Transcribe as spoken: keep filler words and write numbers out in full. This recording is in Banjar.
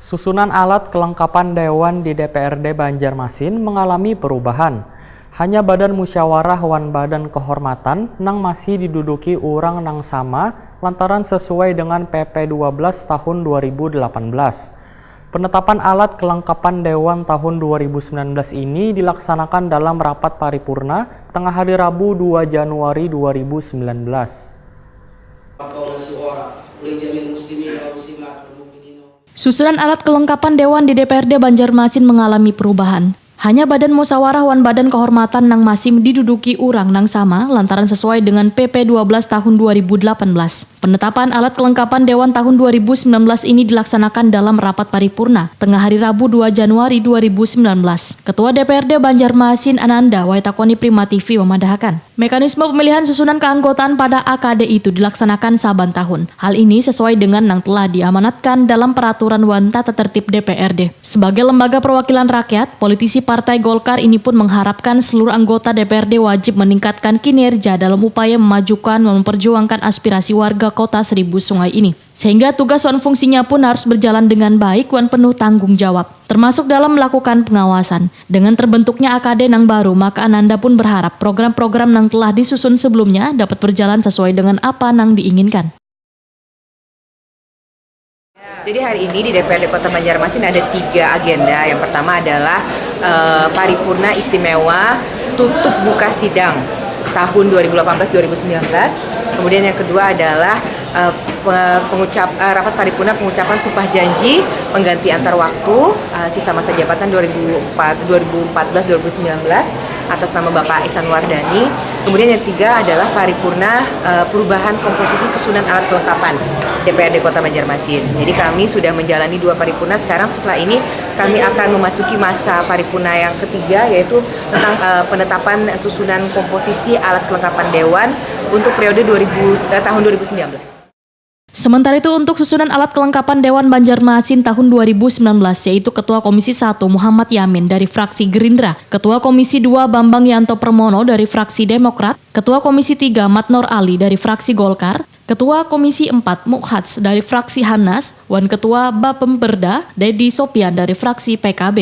Susunan alat kelengkapan dewan di D P R D Banjarmasin mengalami perubahan. Hanya badan musyawarah wan badan kehormatan nang masih diduduki urang nang sama lantaran sesuai dengan P P dua belas tahun dua ribu delapan belas. Penetapan alat kelengkapan dewan tahun dua ribu sembilan belas ini dilaksanakan dalam rapat paripurna tengah hari Rabu dua Januari dua ribu sembilan belas. Susunan alat kelengkapan dewan di D P R D Banjarmasin mengalami perubahan. Hanya badan musyawarah wan badan kehormatan nang masih diduduki urang nang sama lantaran sesuai dengan P P dua belas tahun dua ribu delapan belas. Penetapan alat kelengkapan dewan tahun dua ribu sembilan belas ini dilaksanakan dalam rapat paripurna tengah hari Rabu dua Januari dua ribu sembilan belas. Ketua D P R D Banjarmasin Ananda Waitakoni Prima T V memadahakan. Mekanisme pemilihan susunan keanggotaan pada A K D itu dilaksanakan saban tahun. Hal ini sesuai dengan nang telah diamanatkan dalam peraturan wan tata tertib D P R D. Sebagai lembaga perwakilan rakyat, politisi Partai Golkar ini pun mengharapkan seluruh anggota D P R D wajib meningkatkan kinerja dalam upaya memajukan dan memperjuangkan aspirasi warga Kota Seribu Sungai ini. Sehingga tugas wan fungsinya pun harus berjalan dengan baik wan penuh tanggung jawab, termasuk dalam melakukan pengawasan. Dengan terbentuknya A K D nang baru, maka Ananda pun berharap program-program nang telah disusun sebelumnya dapat berjalan sesuai dengan apa nang diinginkan. Jadi hari ini di D P R D Kota Banjarmasin ada tiga agenda. Yang pertama adalah uh, paripurna istimewa tutup buka sidang tahun dua ribu delapan belas dua ribu sembilan belas. Kemudian yang kedua adalah uh, pengucap uh, rapat paripurna pengucapan sumpah janji pengganti antar waktu uh, sisa masa jabatan dua ribu empat dua ribu empat belas dua ribu sembilan belas atas nama Bapak Isan Wardani. Kemudian yang ketiga adalah paripurna uh, perubahan komposisi susunan alat kelengkapan D P R D Kota Banjarmasin. Jadi kami sudah menjalani dua paripurna, sekarang setelah ini kami akan memasuki masa paripurna yang ketiga yaitu tentang uh, penetapan susunan komposisi alat kelengkapan dewan untuk periode dua ribu, uh, tahun dua ribu sembilan belas. Sementara itu untuk susunan alat kelengkapan Dewan Banjarmasin tahun dua ribu sembilan belas yaitu Ketua Komisi satu Muhammad Yamin dari fraksi Gerindra, Ketua Komisi dua Bambang Yanto Permono dari fraksi Demokrat, Ketua Komisi tiga Matnor Ali dari fraksi Golkar, Ketua Komisi empat Mukhats dari fraksi Hanas, wan Ketua Bapemberda Dedi Sopian dari fraksi P K B.